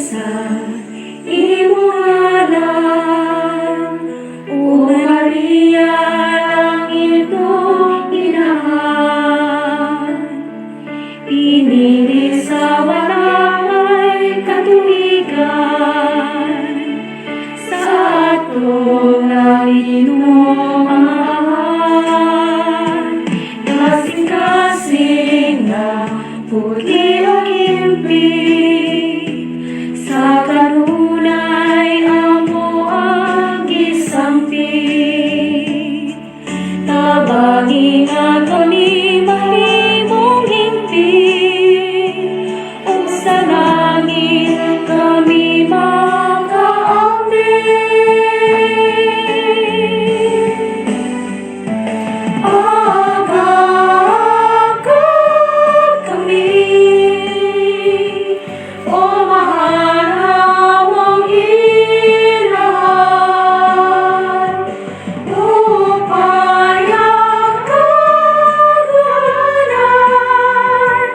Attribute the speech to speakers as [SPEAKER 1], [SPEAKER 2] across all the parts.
[SPEAKER 1] Sa imong ngalan, O Maria, langit ug inahan, Pinili sa walay katuigan, sa atong langitnong Amahan. Kasing-kasing nga putli ug impig, sa kanunay amo ang gisampig. Tabangi nga kami mahimong hingpit, ug sa langit kami makaambit. Aga kami, O mahal namong inahan, Upaya kag uganan,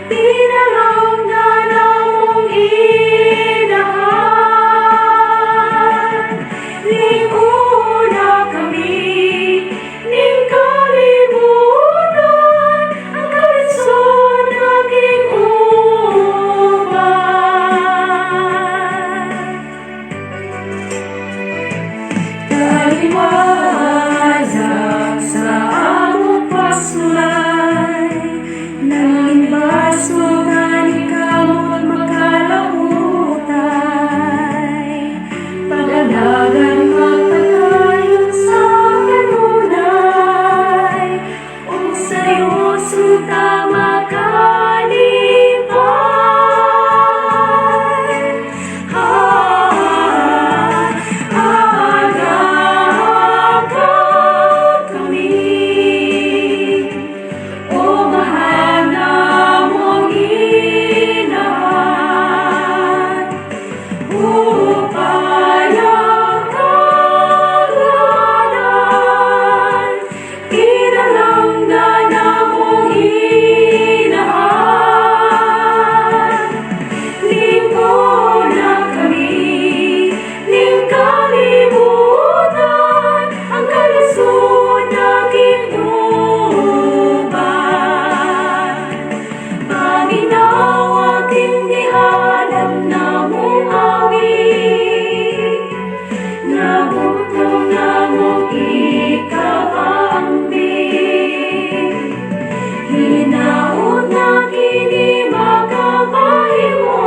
[SPEAKER 1] Pinalangga namong inahan. Lig-on kami ning kalibutan, Ang kalisod naging uban. Kaliwanag sa among pagsulay, Nangin baso nga kamot makalahutay, Pag-alagan magpadayon sa kanunay, Ug seryoso ta makalipay. Ha, aga kami, O mahal namong inahan, Upaya kag uganan, Pinalangga namong inahan. Lig-on kami ning kalibutan, Ang kalisod naging uban. Paminawa king gihalad namong awit, Nga bugtong namong ikapaambit. Hinaot nga kini makapahimo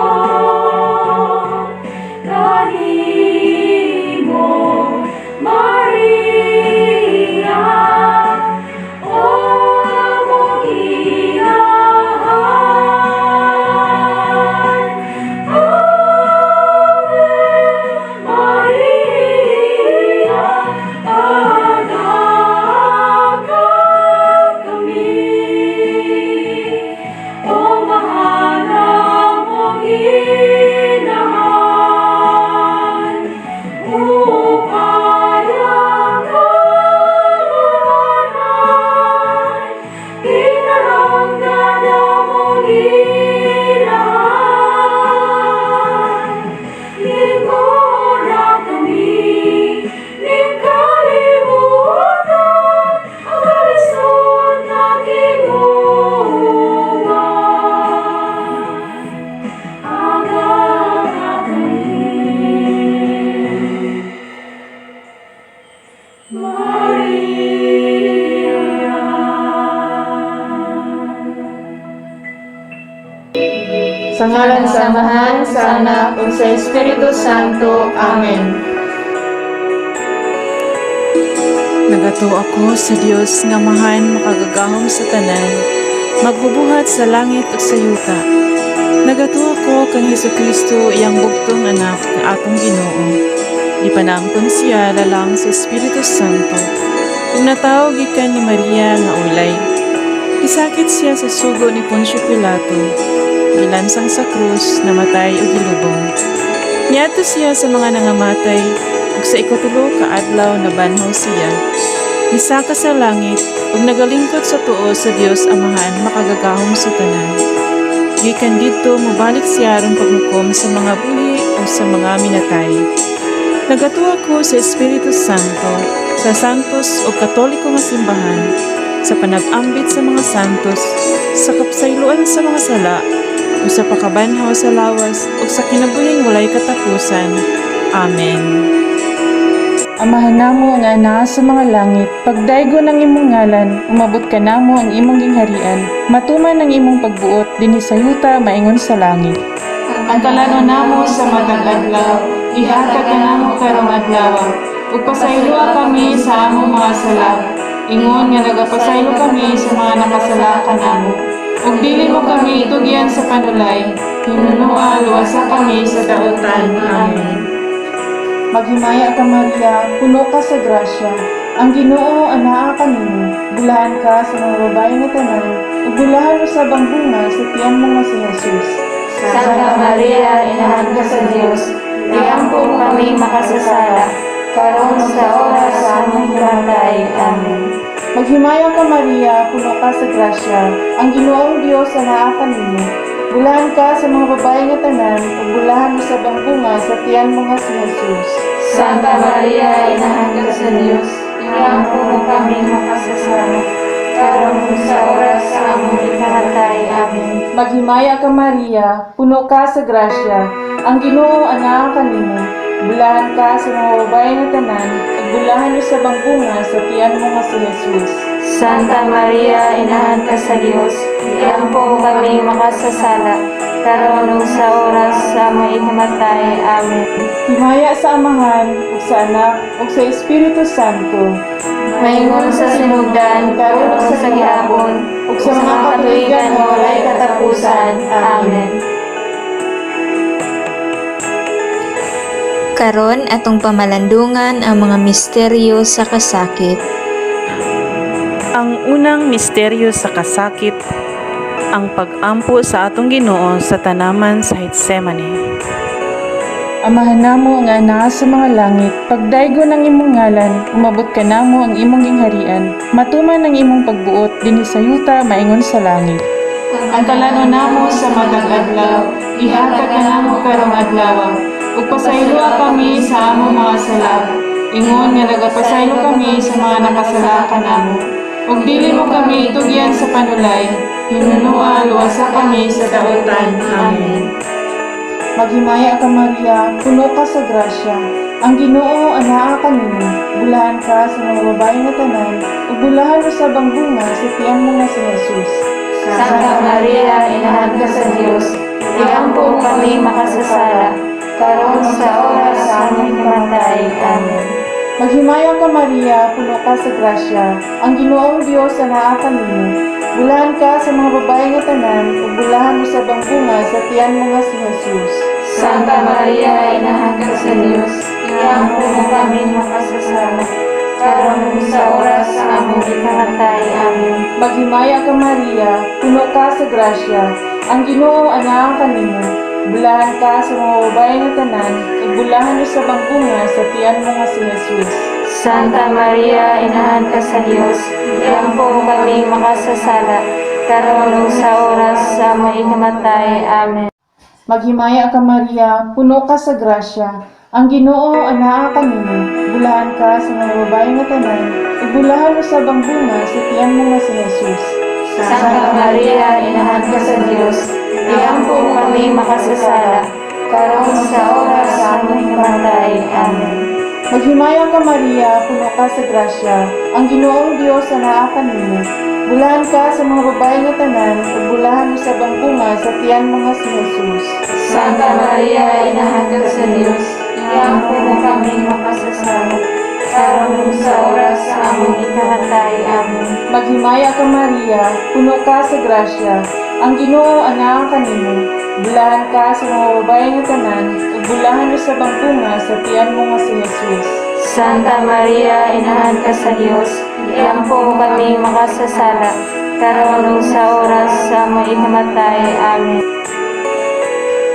[SPEAKER 1] kanimo, Maria, O among inahan. Ave Maria, aga kami, O mahal namong inahan, Upaya kag uganan, Pinalangga namong inahan. Lig-on kami ning kalibutan, Ang kalisod naging uban. Aga kami, Maria.
[SPEAKER 2] Sa ngalan sa Amahan, sa Anak, ug sa Espiritu Santo. Amen.
[SPEAKER 3] Nagatuo ako sa Dios nga Amahan makagagahom sa tanan, magbubuhat sa langit ug sa yuta. Nagatuo ako kang Hesukristo, iyang bugtong anak, nga atong Ginoo. Gipanangkon siya lalang sa Espiritu Santo. Ug natawo gikan ni Maria nga ulay. Gisakit siya sa sugo ni Poncio Pilato. Gilansang sa krus, namatay ug gilubong. Niadto siya sa mga nangamatay, ug sa ikatulo ka adlaw nabanhaw siya. Misaka sa langit ug nagalingkod sa tuo sa Dios Amahan makagagahom sa tanan. Gikan didto mobalik siya aron paghukom sa mga buhi ug sa mga minatay. Nagatuo ako sa Espiritu Santo, sa santos ug katoliko nga simbahan, sa panag-ambit sa mga santos, sa kapasayloan sa mga sala, ug sa pagkabanhaw sa lawas, ug sa kinabuhing walay katapusan. Amen.
[SPEAKER 2] Amahan namo nga naa sa mga langit, pagdaygon ang imong ngalan, umabot kanamo ang imong gingharian, matuman ang imong pagbuot dinhi sa yuta maingon sa langit.
[SPEAKER 3] Ang kalanon namo sa matag adlaw, ihatag kanamo karong adlaw, ug pasayloa kami sa among mga sala, ingon nga nagapasaylo kami sa mga nakasala kanamo. Ug dili mo kami itugyan sa panulay, hinunoa luwasa kami sa dautan. Amen.
[SPEAKER 2] Maghimaya ka, Maria, puno ka sa grasya. Ang Ginoo anaa kanimo, bulahan ka sa mga babae nga tanan, ug bulahan usab ang bunga sa tiyan mo nga si Jesus.
[SPEAKER 1] Santa Maria, Inahan ka sa Dios, iampo kami makasasala, karon sa oras sa among kamatay. Amen.
[SPEAKER 2] Maghimaya ka, Maria, puno ka sa grasya. Ang Ginoong Dios anaa kanimo. Bulahan ka sa mga babae nga tanan, ug bulahan usab ang bunga sa tiyan mo nga si Jesus.
[SPEAKER 1] Santa Maria, Inahan ka sa Dios, iampo kami makasasala, karon sa oras sa among ikamatay. Amen.
[SPEAKER 2] Maghimaya ka, Maria, puno ka sa grasya. Ang Ginoo anaa kanimo. Bulahan ka sa mga babae nga tanan, ug bulahan usab ang bunga sa tiyan mo nga si Jesus.
[SPEAKER 1] Santa Maria, Inahan ka sa Dios, iampo kami makasasala, karon ug sa oras sa among ikamatay. Amen.
[SPEAKER 2] Himaya sa Amahan, ug sa Anak, ug sa Espiritu Santo.
[SPEAKER 1] Maingon sa sinugdan, karon ug sa gihapon,
[SPEAKER 2] ug
[SPEAKER 1] ug sa mga katuigan nga walay katapusan. Amen.
[SPEAKER 4] Karon atong pamalandungan ang mga misteryo sa kasakit.
[SPEAKER 3] Ang unang misteryo sa kasakit, ang pag-ampo sa atong Ginoo sa tanaman sa Getsemane.
[SPEAKER 2] Amahan namo nga anaa sa mga langit, pagdaygon ang imong ngalan, umabot kanamo ang imong gingharian, matuman ang imong pagbuot dinhi sa yuta maingon sa langit.
[SPEAKER 3] Ang kalanon namo sa matag adlaw, ihatag kanamo karong adlaw, ug pasayloa kami sa among mga sala, ingon nga nagapasaylo kami sa mga nakasala kanamo. Ug dili mo kami itugyan sa panulay, hinunoa luwasa kami sa dautan. Amen.
[SPEAKER 2] Maghimaya ka, Maria, puno ka sa grasya. Ang Ginoo anaa kanimo, bulahan ka sa mga babae nga tanan, ug bulahan usab ang bunga sa tiyan mo nga si Jesus.
[SPEAKER 1] Santa Maria, Inahan ka sa Dios, iampo kami makasasala, karon sa oras sa among ikamatay. Amen.
[SPEAKER 2] Maghimaya ka, Maria, puno ka sa grasya. Ang Ginoong Dios anaa kanimo. Bulahan ka sa mga babae nga tanan, ug bulahan usab ang bunga sa tiyan mo nga si Jesus.
[SPEAKER 1] Santa Maria, Inahan ka sa Dios, iampo kami makasasala, karon ug sa oras sa among ikamatay. Amen.
[SPEAKER 2] Maghimaya ka, Maria, puno ka sa grasya. Ang Ginoo anaa kanimo. Bulahan ka sa mga babae nga tanan, ug bulahan usab ang bunga sa tiyan mo nga si Jesus.
[SPEAKER 1] Santa Maria, Inahan ka sa Dios, iampo kami makasasala, karon ug sa oras sa among ikamatay. Amen.
[SPEAKER 2] Maghimaya ka, Maria, puno ka sa grasya. Ang Ginoo anaa kanimo. Bulahan ka sa mga babae nga tanan, ug bulahan usab ang bunga sa tiyan mo nga si Jesus.
[SPEAKER 1] Santa Maria, Inahan ka sa Dios, iampo kami makasasala, karon sa oras sa among ikamatay. Amen.
[SPEAKER 2] Maghimaya ka, Maria, puno ka sa grasya. Ang Ginoong Dios anaa kanimo. Bulahan ka sa mga babae nga tanan, ug bulahan usab ang bunga sa tiyan mo nga si Jesus.
[SPEAKER 1] Santa Maria, Inahan ka sa Dios, iampo kami makasasala, karon ug sa oras sa among ikamatay. Amen.
[SPEAKER 2] Maghimaya ka, Maria, puno ka sa grasya. Ang Ginoo anaa kanimo. Bulahan ka sa mga babae nga tanan, ug bulahan usab ang bunga sa tiyan mo nga si Jesus.
[SPEAKER 1] Santa Maria, Inahan ka sa Dios, iampo kami makasasala, karon ug sa oras sa among ikamatay. Amen.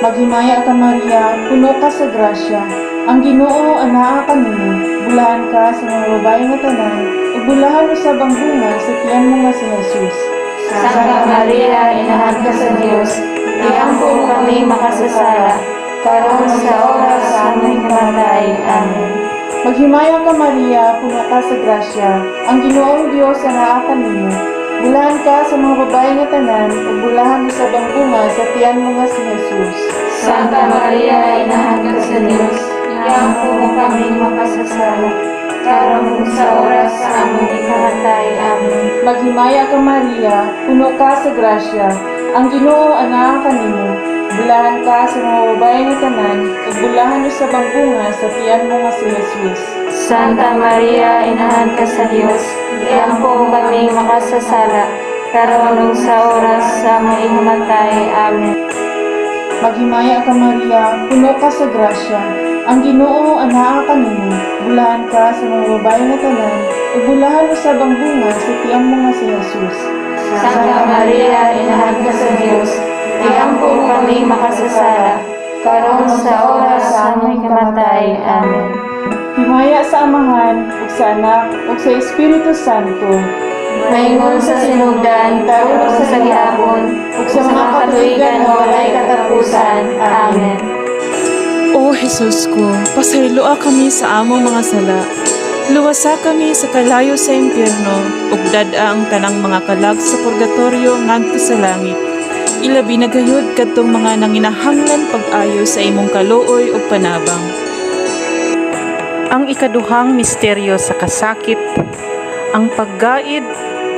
[SPEAKER 2] Maghimaya ka, Maria, puno ka sa grasya. Ang Ginoo anaa kanimo. Bulahan ka sa mga babae nga tanan, ug bulahan usab ang bunga sa tiyan mo nga si Jesus.
[SPEAKER 1] Santa Maria, Inahan ka sa Dios, iampo mo kami makasasala, karon sa oras sa aming kamatay. Amen.
[SPEAKER 2] Maghimaya ka, Maria, puno ka sa grasya, ang Ginoong Dios anaa kanimo. Bulahan ka sa mga babae nga tanan, ug bulahan usab ang bunga sa tiyan mo nga si Jesus.
[SPEAKER 1] Santa Maria, Inahan ka sa Dios, iampo mo kami makasasala, karon sa oras sa aming ikamatay. Amen.
[SPEAKER 2] Maghimaya ka, Maria, puno ka sa grasya, ang Ginoo anaa kanimo. Bulahan ka sa mga babae nga tanan, ug bulahan usab ang bunga sa tiyan mo nga si Jesus.
[SPEAKER 1] Santa Maria, Inahan ka sa Dios, iampo mo kami makasasala, karon sa oras sa aming ikamatay. Amen.
[SPEAKER 2] Maghimaya ka, Maria, puno ka sa grasya, ang Ginoo anaa kanimo. Bulahan ka sa mga babae nga tanan, ug bulahan usab ang bunga sa tiyan mo nga si Jesus.
[SPEAKER 1] Santa Maria, Inahan ka sa Dios, iampo mo kami makasasala, karon sa oras sa aming kamatay. Amen.
[SPEAKER 2] Himaya sa Amahan, ug sa Anak, ug sa Espiritu Santo.
[SPEAKER 1] Maingon sa sinugdan, karon ug sa gihapon, ug sa mga katuigan nga walay katapusan. Amen.
[SPEAKER 3] O Jesus ko, pasayloa kami sa among mga sala. Luwasa kami sa kalayo sa impyerno, ug dad-a ang tanang mga kalag sa purgatorio ngadto sa langit. Ilabi na gayud kadtong mga nanginahanglan pag-ayo sa imong kaluoy ug panabang.
[SPEAKER 5] Ang ikaduhang misteryo sa kasakit, ang paggaid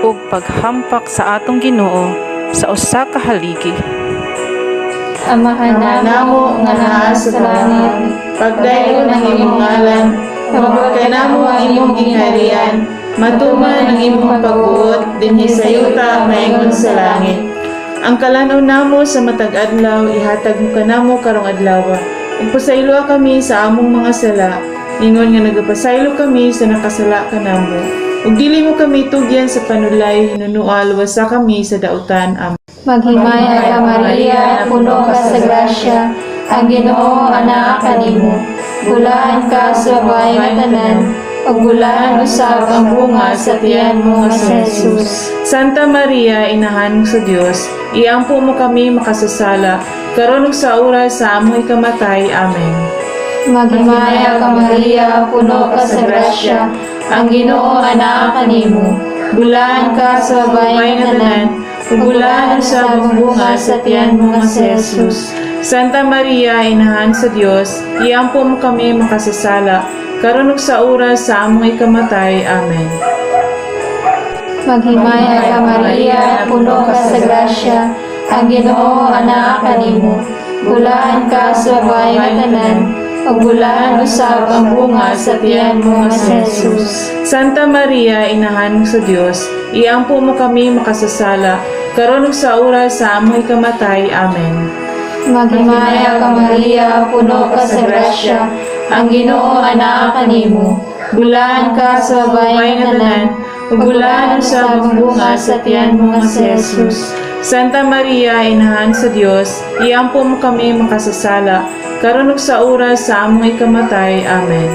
[SPEAKER 5] ug paghampak sa atong Ginoo sa usa ka haligi.
[SPEAKER 1] Amahan namo nga naa sa langit,
[SPEAKER 2] Pagdayon ang imong ngalan, moabot kanamo ang imong gingharian, matuman ang imong pagbuot dinhi sa yuta maingon sa langit. Ang kalan-on namo sa matag adlaw ihatag mo kanamo karong adlaw. Ug pasayloa kami sa among mga sala, ingon nga nagapasaylo kami sa nakasala kanamo. Ug dili mo kami tugyan sa panulay, hinunoa luwasa kami sa dautan. Amen.
[SPEAKER 1] Maghimaya ka, Maria, puno ka sa grasya, ang Ginoo anaa kanimo. Bulahan ka sa babae nga tanan, ug bulahan usab ang bunga sa tiyan mo nga si Jesus.
[SPEAKER 2] Santa Maria, Inahan sa Dios, iampo mo kami makasasala, karon ug sa oras sa among ikamatay. Amen.
[SPEAKER 1] Maghimaya ka, Maria, puno ka sa grasya, ang Ginoo anaa kanimo. Bulahan ka sa babae nga tanan,
[SPEAKER 2] ug bulahan usab ang bunga sa tiyan mo nga si Jesus. Santa Maria, Inahan sa Dios, iampo mo kami makasasala, karon ug sa oras sa among ikamatay. Amen.
[SPEAKER 1] Maghimaya ka, Maria, puno ka sa grasya, ang Ginoo anaa kanimo. Bulahan ka sa babae nga tanan, ug bulahan usab ang bunga sa tiyan mo nga si Jesus.
[SPEAKER 2] Santa Maria, Inahan sa Dios, iampo mo kami makasasala, karon ug sa oras sa among ikamatay. Amen.
[SPEAKER 1] Maghimaya ka, Maria, puno ka sa grasya, ang Ginoo anaa kanimo. Bulahan ka sa babae nga tanan,
[SPEAKER 2] ug bulahan usab ang bunga sa tiyan mo nga si Jesus. Santa Maria, Inahan sa Dios, iampo mo kami makasasala, karon ug sa oras sa among ikamatay. Amen.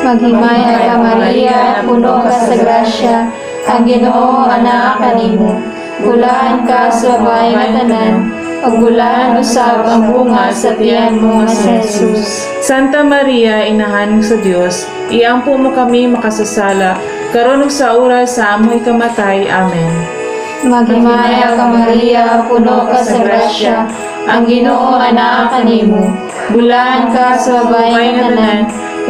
[SPEAKER 1] Maghimaya ka, Maria, puno ka sa grasya, ang Ginoo anaa kanimo. Bulahan ka sa babae nga tanan, ug bulahan usab ang bunga sa tiyan mo nga si Jesus.
[SPEAKER 2] Santa Maria, Inahan sa Dios, iampo mo kami makasasala, karon ug sa oras sa among ikamatay. Amen.
[SPEAKER 1] Maghimaya ka, Maria, puno ka sa grasya, ang Ginoo anaa kanimo. Bulahan ka sa babae nga tanan,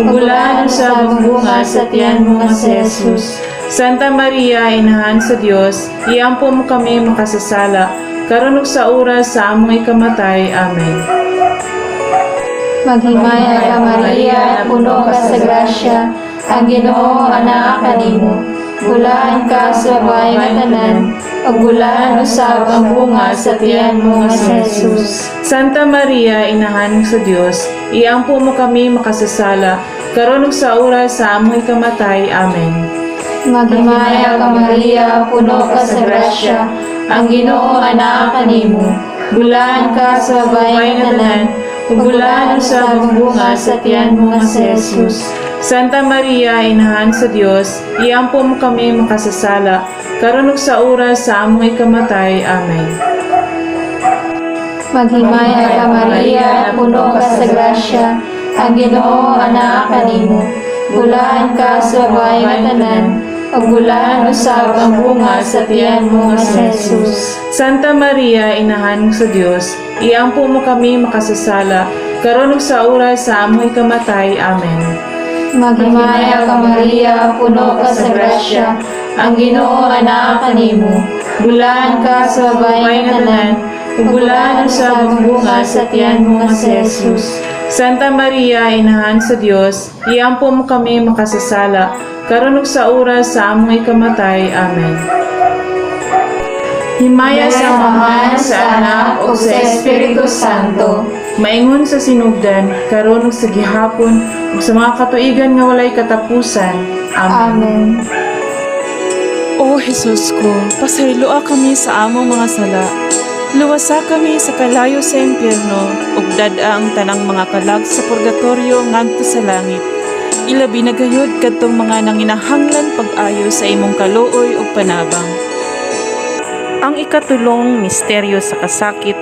[SPEAKER 2] ug bulahan usab ang bunga sa tiyan mo nga si Jesus. Santa Maria, Inahan sa Dios, iampo mo kami makasasala, karon ug sa oras sa among ikamatay. Amen.
[SPEAKER 1] Maghimaya ka, Maria, puno ka sa grasya, ang Ginoo anaa kanimo. Bulahan ka sa babae nga tanan, ug bulahan usab ang bunga sa tiyan mo nga si Jesus.
[SPEAKER 2] Santa Maria, Inahan sa Dios, iampo mo kami makasasala, karon ug sa oras sa among ikamatay. Amen.
[SPEAKER 1] Maghimaya ka, Maria, puno ka sa grasya, ang Ginoo anaa kanimo. Bulahan ka sa babae nga tanan, ug bulahan usab ang bunga sa tiyan mo nga si Jesus.
[SPEAKER 3] Santa Maria, Inahan sa Dios, iampo mo kami makasasala, karon ug sa oras sa among ikamatay. Amen.
[SPEAKER 1] Maghimaya ka, Maria, puno ka sa grasya, ang Ginoo anaa kanimo. Bulahan ka sa babae nga tanan, ug bulahan usab ang bunga sa tiyan mo nga si Jesus.
[SPEAKER 3] Santa Maria, Inahan sa Dios, iampo mo kami makasasala, karon ug sa oras sa among ikamatay. Amen.
[SPEAKER 1] Maghimaya ka, Maria, puno ka sa grasya, ang Ginoo anaa kanimo. Bulahan ka sa babae nga tanan, ug bulahan usab ang bunga sa tiyan mo nga si Jesus.
[SPEAKER 3] Santa Maria, Inahan sa Dios, iampo mo kami makasasala, karon ug sa oras sa among ikamatay. Amen. Himaya sa Amahan, sa Anak, ug sa
[SPEAKER 1] Espiritu Santo.
[SPEAKER 3] Maingon sa sinugdan, karon ug sa gihapon, ug sa mga katuigan nga walay katapusan. Amen.
[SPEAKER 1] Amen.
[SPEAKER 3] O Jesus ko, pasayloa kami sa among mga sala. Luwasa kami sa kalayo sa impyerno, ug dad-a ang tanang mga kalag sa purgatorio ngadto sa langit. Ilabi na gayud kadtong mga nanginahanglan pag-ayo sa imong kaluoy ug panabang. Ang ikatulong misteryo sa kasakit,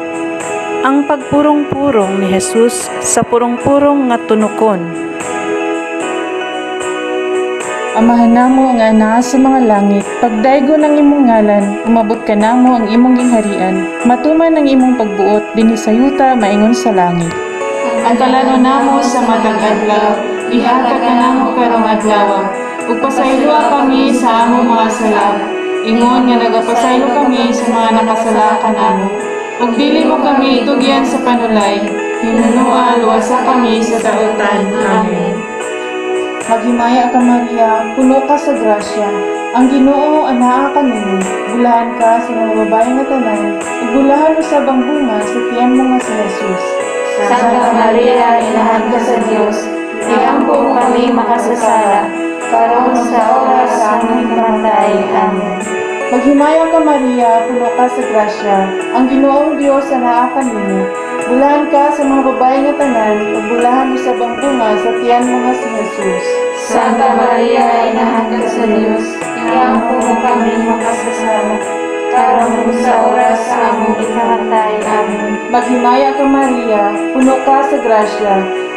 [SPEAKER 3] ang pagpurong-purong ni Jesus sa purong-purong nga tunukon. Amahan namo nga anaa sa mga langit, pagdaygo ng imong ngalan, umabot ka namo ang imong gingharian, matuman ang imong pagbuot dinhi sa yuta maingon sa langit. Ang kalano namo sa matag adlaw, ihatag kanamo karong adlaw, ug pasayloa kami sa among mga sala, ingon nga nagapasaylo kami sa mga nakasala kanamo. Ug dili mo kami itugyan sa panulay, hinunoa luwasa kami sa dautan. Amen.
[SPEAKER 2] Maghimaya ka, Maria, puno ka sa grasya. Ang Ginoo anaa kanimo. Bulahan ka sa mga babae nga tanan, ug bulahan usab ang bunga sa tiyan mo nga si Jesus.
[SPEAKER 1] Santa Maria, Inahan ka sa Dios, iampo mo kami makasasala, karon sa oras sa aming kamatay. Amen.
[SPEAKER 2] Maghimaya ka, Maria, puno ka sa grasya. Ang Ginoong Dios anaa kanimo. Bulahan ka sa mga babae nga tanan, ug bulahan usab ang bunga sa tiyan mo nga si Jesus.
[SPEAKER 1] Santa Maria, Inahan ka sa Dios, iampo mo kami makasasala, karon sa oras sa aming ikamatay. Amen.
[SPEAKER 2] Maghimaya ka, Maria, puno ka sa grasya.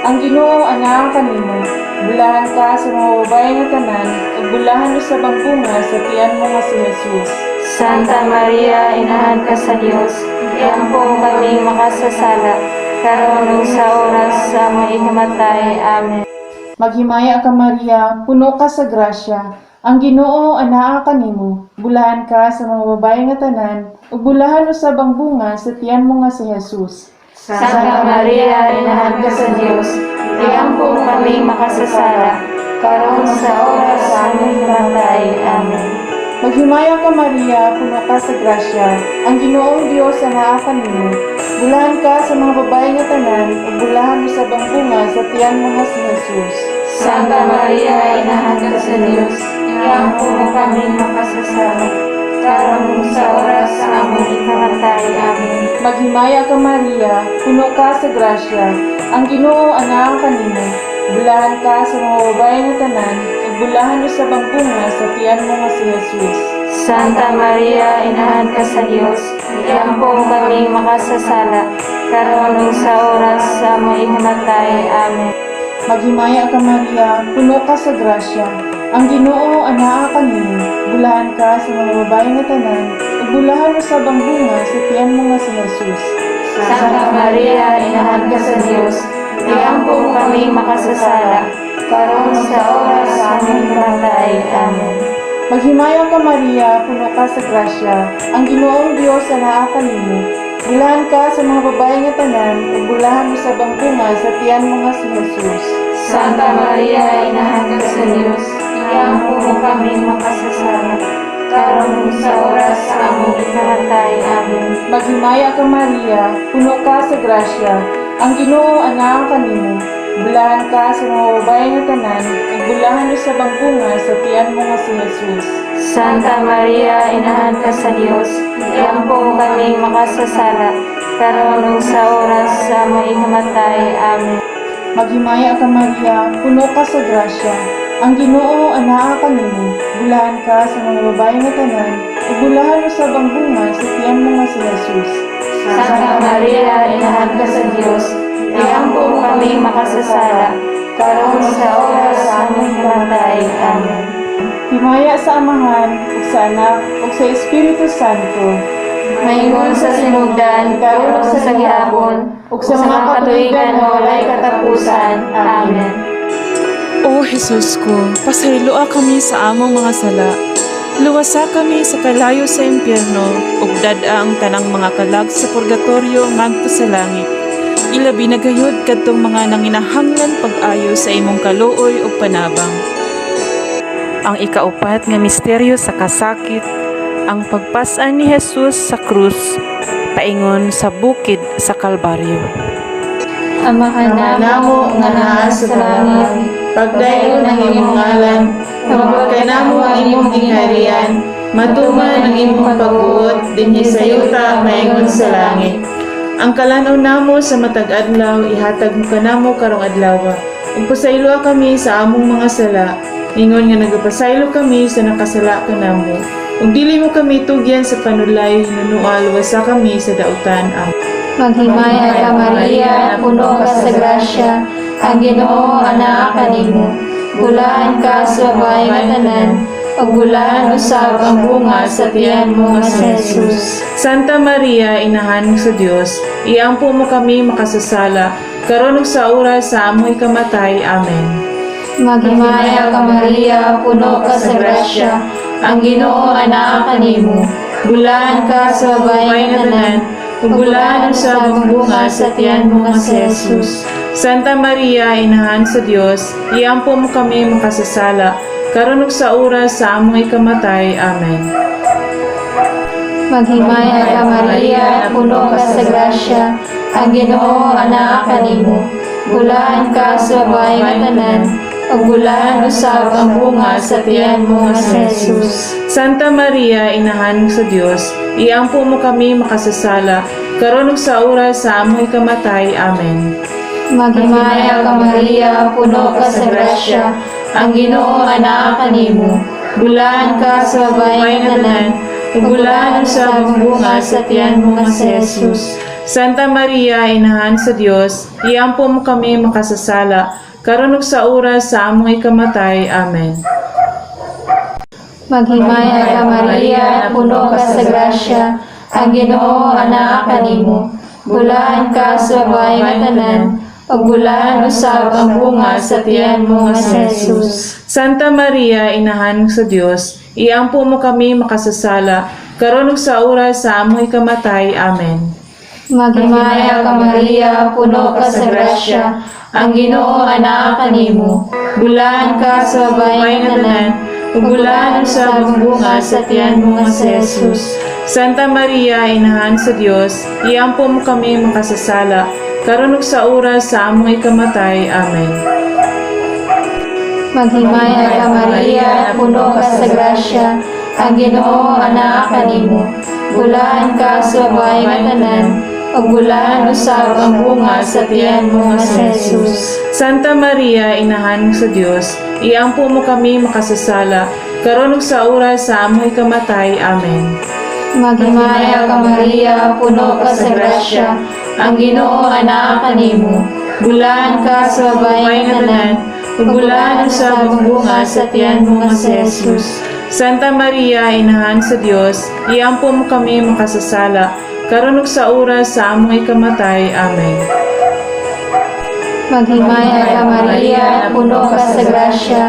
[SPEAKER 2] Ang Ginoo anaa kanimo. Bulahan ka sa mga babae nga tanan, ug bulahan usab ang bunga sa tiyan mo nga si Jesus.
[SPEAKER 1] Santa Maria, Inahan ka sa Dios, iampo mo kami makasasala, karon sa oras sa aming ikamatay. Amen.
[SPEAKER 2] Maghimaya ka, Maria, puno ka sa grasya. Ang Ginoo anaa kanimo. Bulahan ka sa mga babae nga tanan, ug bulahan usab ang bunga sa tiyan mo nga si Jesus.
[SPEAKER 1] Santa Maria, Inahan ka sa Dios, iampo mo kami makasasala, karon sa oras sa aming kamatay. Amen.
[SPEAKER 2] Maghimaya ka, Maria, puno ka sa grasya. Ang Ginoong Dios anaa kanimo. Bulahan ka sa mga babae nga tanan, ug bulahan usab ang bunga sa tiyan mo nga si Jesus.
[SPEAKER 1] Santa Maria, Inahan ka sa Dios, iampo mo kami makasasala, karon sa oras sa aming ikamatay. Amen.
[SPEAKER 2] Maghimaya ka, Maria, puno ka sa grasya. Ang Ginoo anaa kanimo. Bulahan ka sa mga babae nga tanan, ug bulahan usab ang bunga sa tiyan mo nga si Jesus.
[SPEAKER 1] Santa Maria, Inahan ka sa Dios, iampo mo kami makasasala, karon sa oras sa aming ikamatay. Amen.
[SPEAKER 2] Maghimaya ka, Maria, puno ka sa grasya. Ang Ginoo anaa kanimo. Bulahan ka sa mga babae nga tanan, ug bulahan usab ang bunga sa tiyan mo nga si Jesus.
[SPEAKER 1] Santa Maria, Inahan ka sa Dios, iampo mo kami makasasala, karon sa oras sa aming kamatay. Amen.
[SPEAKER 2] Maghimaya ka, Maria, puno ka sa grasya. Ang Ginoong Dios anaa kanimo. Bulahan ka sa mga babae nga tanan, ug bulahan usab ang bunga sa tiyan mo nga si Jesus.
[SPEAKER 1] Santa Maria, Inahan ka sa Dios, iampo mo kami makasasala, karon sa oras sa aming ikamatay. Amen.
[SPEAKER 2] Maghimaya ka, Maria, puno ka sa grasya. Ang Ginoo anaa kanimo. Bulahan ka sa mga babae nga tanan, ug bulahan usab ang bunga sa tiyan mo nga si Jesus.
[SPEAKER 1] Santa Maria, Inahan ka sa Dios, iampo mo kami makasasala, karon sa oras sa aming ikamatay. Amen.
[SPEAKER 2] Maghimaya ka, Maria, puno ka sa grasya. Ang Ginoo anaa kanimo, bulahan ka sa mga babae nga tanan, ug bulahan usab ang bunga sa tiyan mo nga si Jesus.
[SPEAKER 1] Santa Maria, Inahan ka sa Dios, iampo kami makasasala, karon sa oras sa among kamatay. Amen.
[SPEAKER 2] Himaya sa Amahan, ug sa Anak, ug sa Espiritu Santo.
[SPEAKER 1] Maingon sa sinugdan, karon ug sa gihapon, ug sa mga katuigan nga walay katapusan. Amen.
[SPEAKER 3] O Jesus ko, pasayloa kami sa among mga sala. Luwasa kami sa kalayo sa impyerno ug dad-a ang tanang mga kalag sa purgatorio ngadto sa langit. Ilabi na gayud kadtong mga nanginahanglan pag-ayo sa imong kaluoy ug panabang. Ang ikaupat nga misteryo sa kasakit, ang pagpas-an ni Jesus sa krus paingon sa bukid sa Kalbaryo.
[SPEAKER 1] Amahan
[SPEAKER 6] Ama
[SPEAKER 1] namo nga naa sa langit,
[SPEAKER 6] pagdayon ang imong ngalan, umabot kanamo ang imong gingharian, matuman ang imong pagbuot dinhi sa yuta maingon sa langit.
[SPEAKER 2] Ang kalan-on namo sa matag adlaw ihatag mo kanamo karong adlaw. Ug pasayloa kami sa among mga sala, ingon nga nagapasaylo kami sa nakasala kanamo. Ug dili mo kami tugyan sa panulay, hinunoa luwasa kami sa dautan. Amen.
[SPEAKER 1] Maghimaya ka, Maria, puno ka sa grasya, ang Ginoo anaa kanimo. Bulahan ka sa babae nga tanan, ug bulahan usab ang bunga sa tiyan mo nga si Jesus.
[SPEAKER 2] Santa Maria, Inahan sa Dios, iampo mo kami makasasala, karon ug sa oras sa among ikamatay. Amen.
[SPEAKER 1] Maghimaya ka, Maria, puno ka sa grasya, ang Ginoo anaa kanimo. Bulahan ka sa babae nga tanan, ug bulahan usab ang bunga sa tiyan mo nga si Jesus.
[SPEAKER 2] Santa Maria, Inahan sa Dios, iampo mo kami makasasala, karon ug sa oras sa among ikamatay. Amen.
[SPEAKER 1] Maghimaya ka, Maria, puno ka sa grasya, ang Ginoo anaa kanimo. Bulahan ka sa babae nga tanan, ug bulahan usab ang bunga sa tiyan mo nga si Jesus.
[SPEAKER 2] Santa Maria, Inahan sa Dios, iampo mo kami makasasala, karon ug sa oras sa among ikamatay. Amen.
[SPEAKER 1] Maghimaya ka, Maria, puno ka sa grasya, ang Ginoo anaa kanimo. Bulahan ka sa babae nga tanan, ug bulahan usab ang bunga sa tiyan mo nga si Jesus.
[SPEAKER 2] Santa Maria, Inahan sa Dios, iampo mo kami makasasala, karon ug sa oras sa among ikamatay. Amen.
[SPEAKER 1] Maghimaya ka, Maria, puno ka sa grasya, ang Ginoo anaa kanimo. Bulahan ka sa babae nga tanan, ug bulahan usab ang bunga sa tiyan mo nga si Jesus.
[SPEAKER 2] Santa Maria, Inahan sa Dios, iampo mo kami makasasala, karon ug sa oras sa among ikamatay. Amen.
[SPEAKER 1] Maghimaya ka, Maria, puno ka sa grasya, ang Ginoo anaa kanimo. Bulahan ka sa babae nga tanan, ug bulahan usab ang bunga sa tiyan mo nga si Jesus.
[SPEAKER 2] Santa Maria, Inahan sa Dios, iampo mo kami makasasala, karon ug sa oras sa among ikamatay. Amen.
[SPEAKER 1] Maghimaya ka, Maria, puno ka sa grasya, ang Ginoo anaa kanimo. Bulahan ka sa babae nga tanan, ug bulahan usab ang bunga sa tiyan mo nga si Jesus.
[SPEAKER 2] Santa Maria, Inahan sa Dios, iampo mo kami makasasala, karon ug sa oras sa among ikamatay. Amen.
[SPEAKER 1] Maghimaya ka, Maria, puno ka sa grasya, ang Ginoo anaa kanimo. Bulahan ka sa babae nga tanan, ug bulahan usab ang bunga sa tiyan mo nga si Jesus.
[SPEAKER 2] Santa Maria, Inahan sa Dios, iampo mo kami makasasala, karon ug sa oras sa among ikamatay. Amen.
[SPEAKER 1] Maghimaya ka, Maria, puno ka sa grasya,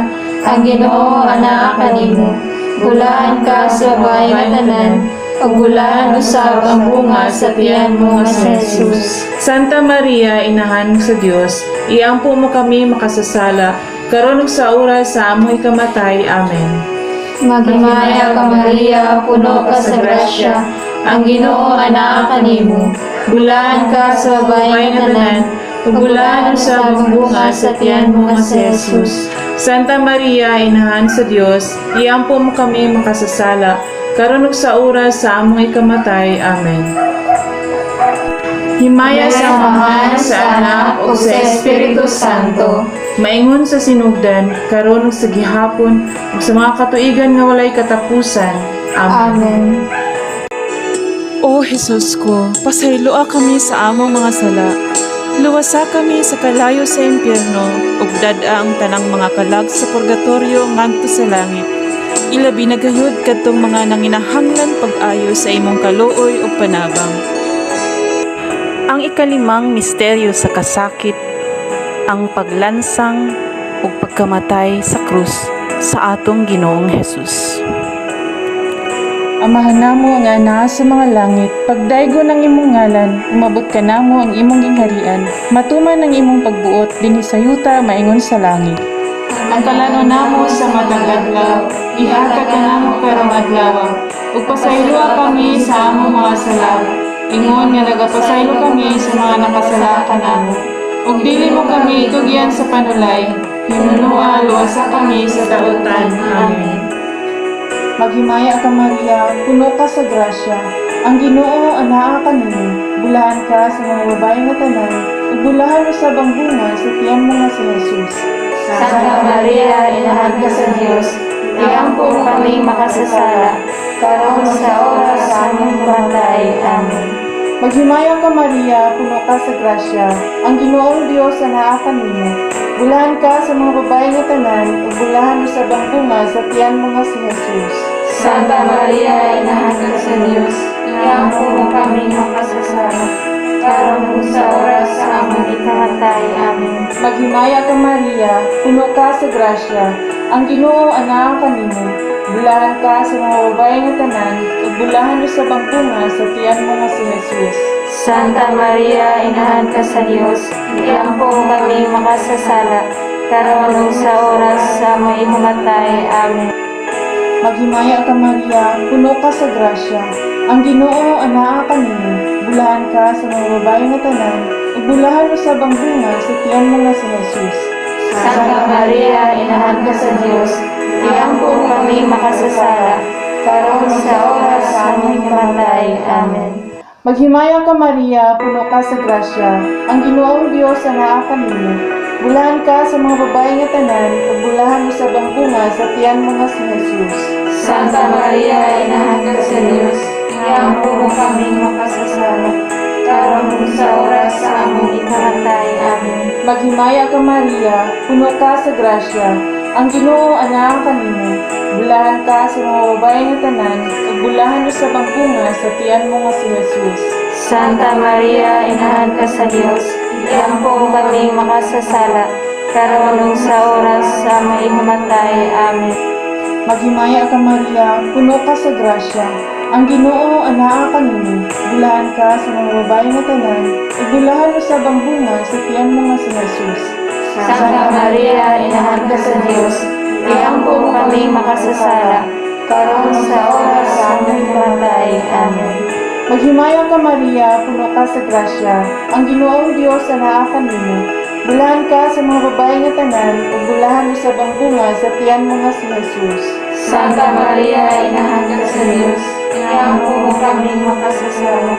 [SPEAKER 1] ang Ginoo anaa kanimo. Bulahan ka sa babae nga tanan, ug bulahan usab ang bunga sa tiyan mo nga si Jesus.
[SPEAKER 2] Santa Maria, Inahan sa Dios, iampo mo kami makasasala, karon ug sa oras sa among ikamatay. Amen.
[SPEAKER 1] Maghimaya ka, Maria, puno ka sa grasya, ang Ginoo anaa kanimo. Bulahan ka sa babae nga tanan, ug bulahan usab ang bunga sa tiyan mo nga si Jesus.
[SPEAKER 2] Santa Maria, Inahan sa Dios, iampo mo kami makasasala, karon ug sa oras sa among ikamatay. Amen.
[SPEAKER 6] Himaya sa Amahan, sa Anak, ug sa Espiritu Santo. Maingon sa sinugdan, karon ug sa gihapon, ug sa mga katuigan nga walay katapusan. Amen.
[SPEAKER 1] Amen.
[SPEAKER 3] O Jesus ko, pasayloa kami sa among mga sala. Luwasa kami sa kalayo sa impyerno, ug dad-a ang tanang mga kalag sa purgatorio ngadto sa langit. Ilabi na gayud kadtong mga nanginahanglan pag-ayo sa imong kaluoy ug panabang.
[SPEAKER 5] Ang ikalimang misteryo sa kasakit, ang paglansang ug pagkamatay sa krus sa atong Ginoong Hesus.
[SPEAKER 2] Amahan namo nga naa sa mga langit, pagdaygo ng imong ngalan, umabot ka namo ang imong gingharian, matuman ang imong pagbuot dinhi sa yuta maingon sa langit. Ang kalano namo sa matag adlaw, ihatag kanamo karong adlaw, ug pasayloa kami sa among mga sala, ingon nga nagapasaylo kami sa mga nakasala kanamo. Ug dili mo kami itugyan sa panulay, hinunoa luwasa kami sa dautan. Amen. Maghimaya ka, Maria, puno ka sa grasya. Ang Ginoo anaa kanimo. Bulahan ka sa mga babae nga tanan, ug bulahan usab ang bunga sa tiyan mo nga si Jesus.
[SPEAKER 1] Santa Maria, inahan ka sa Dios, iampo kami makasasala, karon sa oras sa among kamatay. Amen.
[SPEAKER 2] Maghimaya ka, Maria, puno ka sa grasya. Ang Ginoong Dios anaa kanimo. Bulahan ka sa mga babae nga tanan, ug bulahan usab ang bunga sa tiyan mo nga si Jesus.
[SPEAKER 1] Santa Maria, inahan ka sa Dios, iampo kami makasasala, karon sa oras sa among ikamatay. Amen.
[SPEAKER 2] Maghimaya ka, Maria, puno ka sa grasya. Ang Ginoo anaa kanimo. Bulahan ka sa mga babae nga tanan, ug bulahan usab ang bunga sa tiyan mo nga si Jesus.
[SPEAKER 1] Santa Maria, inahan ka sa Dios, iampo kami makasasala, karon ug sa oras sa among ikamatay. Amen.
[SPEAKER 2] Maghimaya ka, Maria, puno ka sa grasya. Ang Ginoo anaa kanimo. Bulahan ka sa mga babae nga tanan, ug bulahan usab ang bunga sa tiyan mo nga si Jesus.
[SPEAKER 1] Santa Maria, inahan ka sa Dios, iampo kami makasasala, karon sa oras sa among ikamatay. Amen.
[SPEAKER 2] Maghimaya ka, Maria, puno ka sa grasya. Ang Ginoong Dios anaa kanimo. Bulahan ka sa mga babae nga tanan, ug bulahan usab ang bunga sa tiyan mo nga si Jesus.
[SPEAKER 1] Santa Maria, inahan ka sa Dios, iampo kami makasasala, karon ug sa oras sa among ikamatay. Amen.
[SPEAKER 2] Maghimaya ka, Maria, puno ka sa grasya. Ang Ginoo anaa kanimo. Bulahan ka sa mga babae nga tanan, ug bulahan usab ang bunga sa tiyan mo nga si Jesus.
[SPEAKER 1] Santa Maria, inahan ka sa Dios, iampo kami makasasala, karon ug sa oras sa among ikamatay. Amen.
[SPEAKER 2] Maghimaya ka, Maria, puno ka sa grasya. Ang Ginoo anaa kanimo. Bulahan ka sa mga babae nga tanan, ug bulahan usab ang bunga sa tiyan mo nga si Jesus.
[SPEAKER 1] Santa Maria, inahan ka sa Dios, iampo kami makasasala, karon sa oras sa among ikamatay. Amen.
[SPEAKER 2] Maghimaya ka, Maria, puno ka sa grasya. Ang Ginoong Dios anaa kanimo. Bulahan ka sa mga babae nga tanan, ug bulahan usab ang bunga sa tiyan mo nga si Jesus.
[SPEAKER 1] Santa Maria, inahan ka sa Dios, iampo kami makasasala,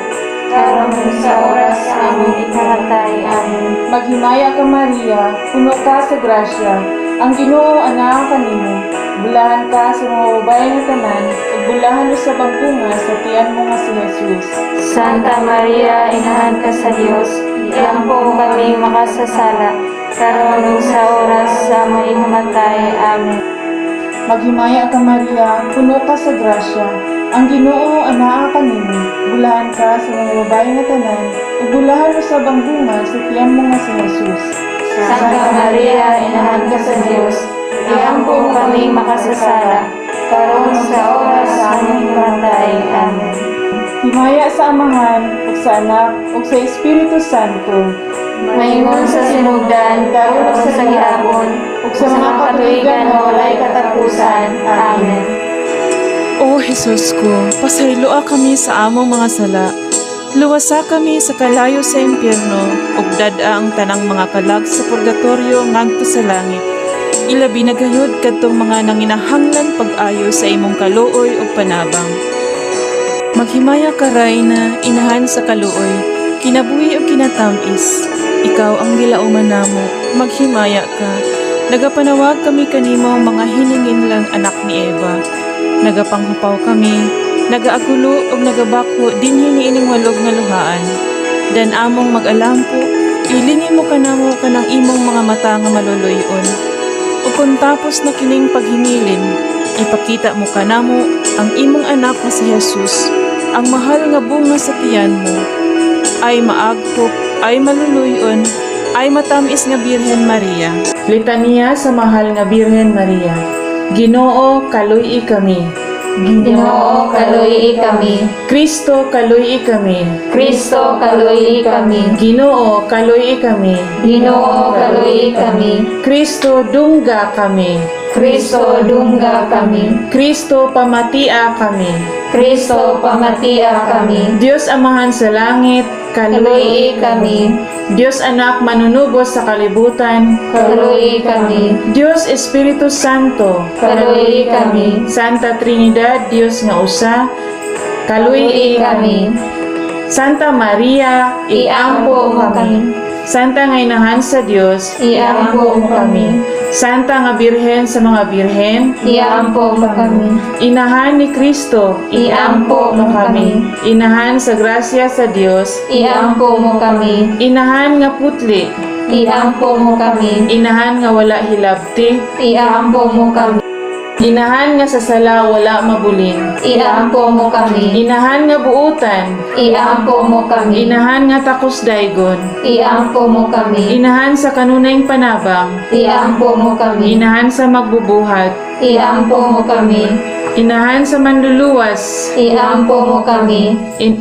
[SPEAKER 1] karon ug sa oras sa among ikamatay. Amen.
[SPEAKER 2] Maghimaya ka, Maria, puno ka sa grasya. Ang Ginoo anaa kanimo. Bulahan ka sa mga babae nga tanan, ug bulahan usab ang bunga sa tiyan mo nga si Jesus.
[SPEAKER 1] Santa Maria, inahan ka sa Dios, iampo kami makasasala, karon ug sa oras sa among ikamatay. Amen.
[SPEAKER 2] Maghimaya ka, Maria, puno ka sa grasya. Ang Ginoo anaa kanimo. Bulahan ka sa mga babae nga tanan, ug bulahan usab ang bunga sa tiyan mo nga si Jesus.
[SPEAKER 1] Santa Maria, inahan ka sa Dios, iampo kami makasasala, karon sa oras sa among ikamatay. Amen.
[SPEAKER 2] Himaya sa Amahan, ug sa Anak, ug sa Espiritu Santo.
[SPEAKER 1] Maingon sa sinugdan, karon ug sa gihapon, ug sa mga katuigan nga walay katapusan. Amen.
[SPEAKER 3] O Jesus ko, pasayloa kami sa among mga sala. Luwasa kami sa kalayo sa impyerno, ug dad-a ang tanang mga kalag sa purgatorio ngadto sa langit. Ilabi na gayud kadtong mga nanginahanglan pag-ayo sa imong kaluoy ug panabang. Maghimaya ka, Rayna, inahan sa kaluoy. Kinabuhi ug kinatamis, ikaw ang gilauman namo, maghimaya ka. Nagapanawag kami kanimo, mga hininginlang anak ni Eva. Nagapanghupaw kami, nagaagulo ug nagabakho dinhi niining walog nga luhaan. Dan among mag-alampo, ilingi mo kanamo kanang imong mga mata nga maluluy-on. Ug kung tapos na kining paghingilin, ipakita mo kanamo ang imong anak nga si Jesus, ang mahal nga bunga sa tiyan mo. Ay maagpop, ay maluluyon, ay matamis nga Birhen Maria.
[SPEAKER 6] Litanya sa Mahal nga Birhen Maria. Ginoo, kaluy-i kami.
[SPEAKER 1] Ginoo, kaluy-i kami.
[SPEAKER 6] Kristo, kaluy-i kami.
[SPEAKER 1] Kristo, kaluy-i kami.
[SPEAKER 6] Ginoo, kaluy-i kami.
[SPEAKER 1] Ginoo, kaluy-i kami.
[SPEAKER 6] Kristo, dungga kami.
[SPEAKER 1] Kristo, dungga kami.
[SPEAKER 6] Kristo, pamatia kami.
[SPEAKER 1] Kristo, pamatia kami.
[SPEAKER 6] Diyos Amahan sa langit,
[SPEAKER 1] Kaluy-i
[SPEAKER 6] kaluy-i
[SPEAKER 1] kami.
[SPEAKER 6] Diyos Anak manunubos sa kalibutan,
[SPEAKER 1] Kaluy-i kami.
[SPEAKER 6] Diyos Espiritu Santo,
[SPEAKER 1] Kaluy-i kami.
[SPEAKER 6] Santa Trinidad, Diyos nga usa, kaluy-i kami. Santa Maria,
[SPEAKER 1] Iampo mo kami.
[SPEAKER 6] Santa nga inahan sa Dios,
[SPEAKER 1] Iampo mo kami.
[SPEAKER 6] Santa nga Birhen sa mga birhen,
[SPEAKER 1] Iampo mo kami.
[SPEAKER 6] Inahan ni Kristo,
[SPEAKER 1] Iampo mo kami.
[SPEAKER 6] Inahan sa grasya sa Dios,
[SPEAKER 1] Iampo mo kami.
[SPEAKER 6] Inahan nga putli,
[SPEAKER 1] Iampo mo kami.
[SPEAKER 6] Inahan nga wala hilabti,
[SPEAKER 1] Iampo mo kami.
[SPEAKER 6] Inahan nga sa sala wala mabulin,
[SPEAKER 1] Iampo mo kami.
[SPEAKER 6] Inahan nga buutan,
[SPEAKER 1] Iampo mo kami.
[SPEAKER 6] Inahan nga takos daygon,
[SPEAKER 1] Iampo mo kami.
[SPEAKER 6] Inahan sa kanunayng panabang,
[SPEAKER 1] Iampo mo kami.
[SPEAKER 6] Inahan sa magbubuhat,
[SPEAKER 1] Iampo mo kami.
[SPEAKER 6] Inahan sa manluluwas,
[SPEAKER 1] Iampo mo kami.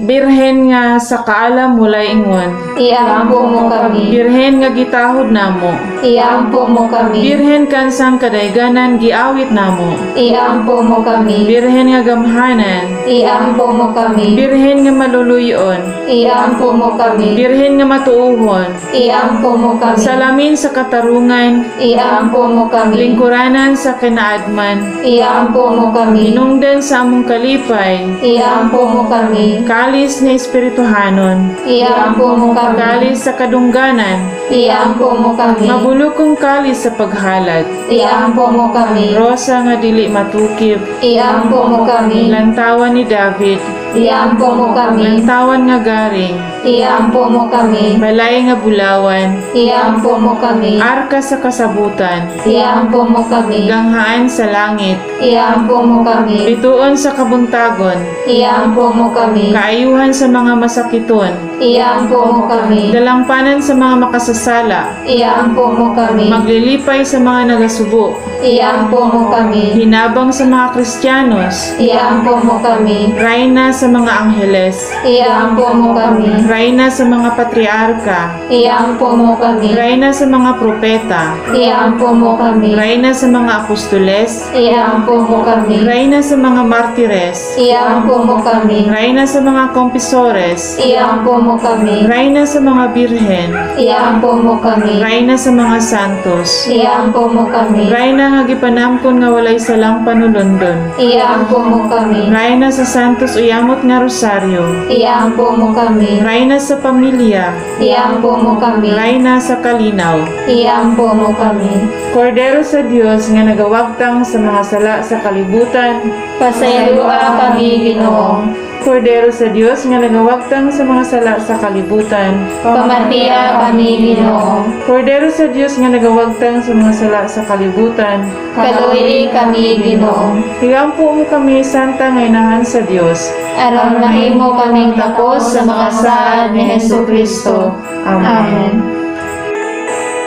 [SPEAKER 6] Birhen nga sa kaalam walay ingon,
[SPEAKER 1] Iampo mo kami.
[SPEAKER 6] Birhen nga gitahod namo,
[SPEAKER 1] Iampo mo kami.
[SPEAKER 6] Birhen kansang kadayganan giawit namo,
[SPEAKER 1] Iampo mo kami.
[SPEAKER 6] Birhen nga gamhanan,
[SPEAKER 1] Iampo mo kami.
[SPEAKER 6] Birhen nga maluluyon,
[SPEAKER 1] Iampo mo kami.
[SPEAKER 6] Birhen nga matuohon,
[SPEAKER 1] Iampo mo kami.
[SPEAKER 6] Salamin sa katarungan,
[SPEAKER 1] Iampo mo kami.
[SPEAKER 6] Lingkuranan sa kinaadman,
[SPEAKER 1] Iampo mo kami.
[SPEAKER 6] Hinungdan sa among kalipay,
[SPEAKER 1] Iampo mo kami.
[SPEAKER 6] Kalis nga espirituhanon,
[SPEAKER 1] Iampo mo kami.
[SPEAKER 6] Kalis sa kadungganan,
[SPEAKER 1] Iampo mo kami.
[SPEAKER 6] Mabulukong kalis sa paghalad,
[SPEAKER 1] Iampo mo kami.
[SPEAKER 6] Rosa nga dili matukib,
[SPEAKER 1] Iampo mo kami.
[SPEAKER 6] Lantawan ni David,
[SPEAKER 1] Iampo mo kami.
[SPEAKER 6] Lantawan nga garing,
[SPEAKER 1] Iampo mo kami.
[SPEAKER 6] Balay nga bulawan,
[SPEAKER 1] Iampo mo kami.
[SPEAKER 6] Arka sa kasabutan,
[SPEAKER 1] Iampo mo kami.
[SPEAKER 6] Ganghaan sa langit,
[SPEAKER 1] Iampo mo kami.
[SPEAKER 6] Bituon sa kabuntagon,
[SPEAKER 1] Iampo mo kami.
[SPEAKER 6] Kaayuhan sa mga masakiton,
[SPEAKER 1] Iampo mo kami.
[SPEAKER 6] Dalampanan sa mga makasasala,
[SPEAKER 1] Iampo mo kami.
[SPEAKER 6] Maglilipay sa mga nagasubo,
[SPEAKER 1] Iampo mo kami.
[SPEAKER 6] Hinabang sa mga Kristiyanos,
[SPEAKER 1] Iampo mo kami.
[SPEAKER 6] Rayna sa mga angheles,
[SPEAKER 1] Iampo mo kami.
[SPEAKER 6] Rayna sa mga patriarka,
[SPEAKER 1] Iampo mo kami.
[SPEAKER 6] Rayna sa mga propeta,
[SPEAKER 1] Iampo mo kami.
[SPEAKER 6] Rayna sa mga apostoles,
[SPEAKER 1] Iampo mo kami.
[SPEAKER 6] Rayna sa mga martires,
[SPEAKER 1] Iampo mo kami.
[SPEAKER 6] Rayna sa mga kompisores,
[SPEAKER 1] Iampo mo kami.
[SPEAKER 6] Rayna sa mga birhen,
[SPEAKER 1] Iampo mo kami.
[SPEAKER 6] Rayna sa mga santos,
[SPEAKER 1] Iampo mo kami.
[SPEAKER 6] Rayna nga gipanamkon nga walay salang panulondon,
[SPEAKER 1] Iampo mo kami.
[SPEAKER 6] Rayna sa Santos Uyamot nga Rosaryo,
[SPEAKER 1] Iampo mo kami.
[SPEAKER 6] Rayna sa pamilya,
[SPEAKER 1] Iampo mo kami.
[SPEAKER 6] Rayna sa kalinaw,
[SPEAKER 1] Iampo mo kami.
[SPEAKER 6] Kordero sa Dios nga nagawagtang sa mga sala sa kalibutan,
[SPEAKER 1] Pasayloa kami, Ginoo.
[SPEAKER 6] Kordero sa Dios nga nagawagtang sa mga sala sa kalibutan,
[SPEAKER 1] Pamatiya kami, Ginoo.
[SPEAKER 6] Kordero sa Dios nga nagawagtang sa mga sala sa kalibutan,
[SPEAKER 1] Kaluoy kami, Ginoo.
[SPEAKER 6] Higampo mo kami, Santa nga inahan sa Dios.
[SPEAKER 1] Aron mahimo kaming takos sa mga saad ni Hesus Kristo.
[SPEAKER 6] Amen.
[SPEAKER 1] Amen.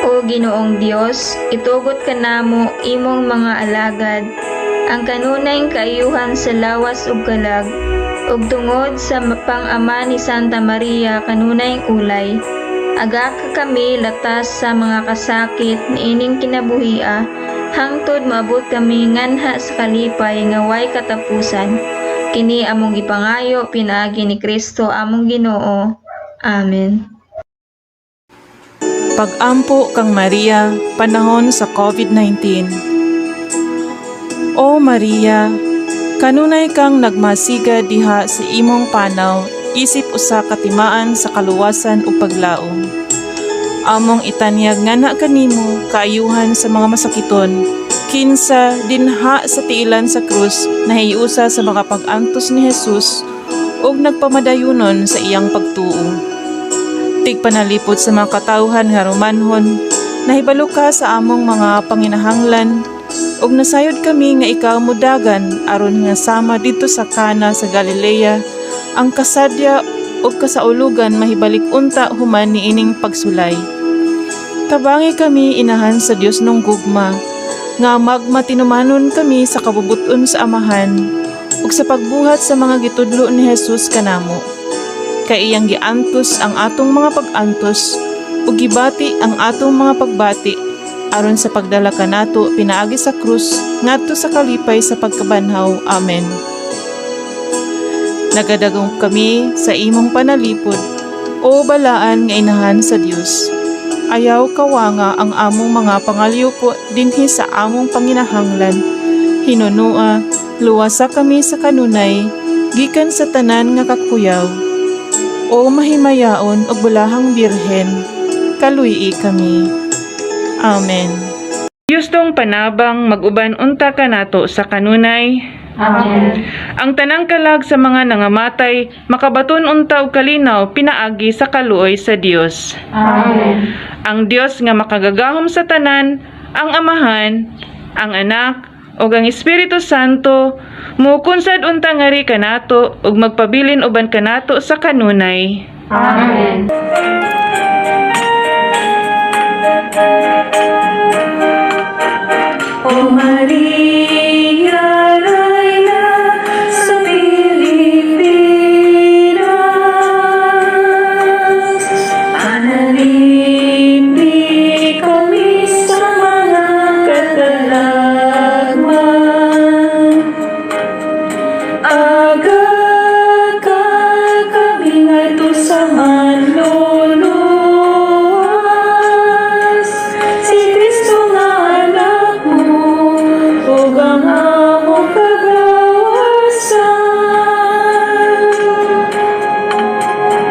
[SPEAKER 4] O Ginoong Dios, itugot kanamo imong mga alagad ang kanunayng kaayuhan sa lawas ug kalag ug tungod sa pang-ama ni Santa Maria kanunayng ulay, aga ka kami latas sa mga kasakit niining kinabuhia hangtod maabot kami nganha sa kalipay nga way katapusan. Kini among gipangayo pinaagi ni Kristo among Ginoo. Amen.
[SPEAKER 3] Pag-ampo kang Maria, panahon sa COVID-19. O Maria, kanunay kang nagmasiga diha sa imong panaw. isip usa ka timaan sa kaluwasan ug paglaom. Among itanyag ngana kanimo kaayuhan sa mga masakiton, kinsa dinha sa tiilan sa krus nahiusa sa mga pag-antos ni Jesus ug nagpamadayunon sa iyang pagtuo. Tigpanalipod sa mga katawhan nga Romanhon, nahibalo ka sa among mga panginahanglan ug nasayod kami nga ikaw modagan aron nga sama didto sa Kana sa Galilea ang kasadya ug kasaulugan mahibalik unta human niining pagsulay. Tabangi kami, Inahan sa Dios nung gugma, nga magmatinumanon kami sa kabubuton sa Amahan ug sa pagbuhat sa mga gitudlo ni Jesus kanamo. Kay iyang giantos ang atong mga pag-antos ug gibati ang atong mga pagbati aron sa pagdala kanato pinaagi sa krus ngadto sa kalipay sa pagkabanhaw. Amen. Nagadagom kami sa imong panalipod, O balaan nga Inahan sa Dios. Ayaw kawanga ang among mga pangalyupo dinhi sa among panginahanglan. Hinunua, luwasa kami sa kanunay, gikan sa tanan nga kakuyaw. O mahimayaon ug bulahang Birhen, kaluy-i kami. Amen.
[SPEAKER 6] Diyos panabang mag-uban unta kanato sa kanunay.
[SPEAKER 1] Amen.
[SPEAKER 6] Ang tanang kalag sa mga nangamatay makabaton unta og kalinaw pinaagi sa kaluoy sa Dios.
[SPEAKER 1] Amen.
[SPEAKER 6] Ang Dios nga makagagahom sa tanan, ang Amahan, ang Anak, ug ang Espiritu Santo, mukunsad unta ngari kanato ug magpabilin uban kanato sa kanunay.
[SPEAKER 1] Amen.
[SPEAKER 7] O Maria, Reyna sa Pilipinas, panalipdi kami sa mga katalagman. Aga ka kami ngadto sa manluluwas, si Kristo nga anak mo, ug ang among kagawasan.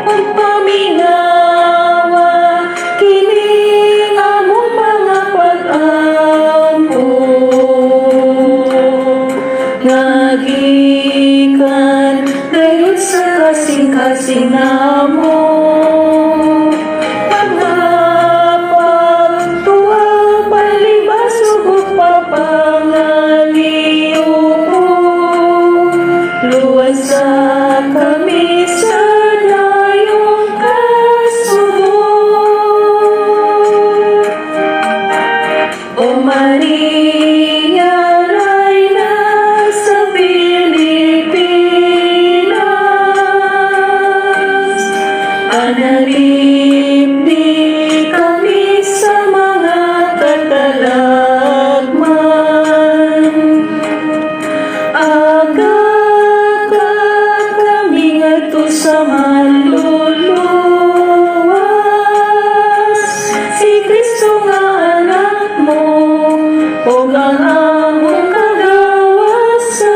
[SPEAKER 7] Pagpaminawa, kini among mga pag-ampo, nga gikan gayud sa kasing-kasing namo. Pagpagtuwa, palibasog ug pagpangaliyuko, luwasa kami sa dayong kasubo. O Maria, Reyna sa Pilipinas, panalipdi kami sa mga katalagman. Aga ka kami ngadto sa manluluwas, si Kristo nga anak mo, ug ang among kagawasan.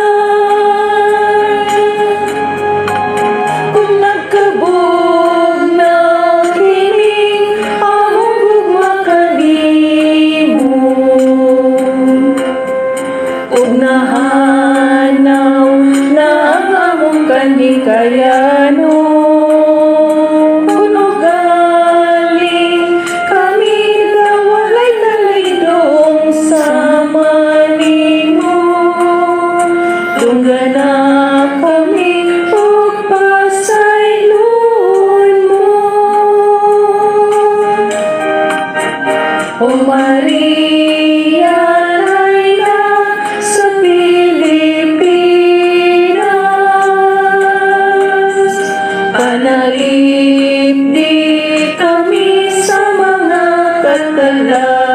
[SPEAKER 7] Kung nagkabugnaw kining among gugma kanimo, ug nahanaw na ang among kanhikayanon, kun ugaling kami walay kalaydong sama nimo, dunggana kami ug pasayloon mo. O Maria, Reyna sa Pilipinas, panalipdi kami sa mga katalagman.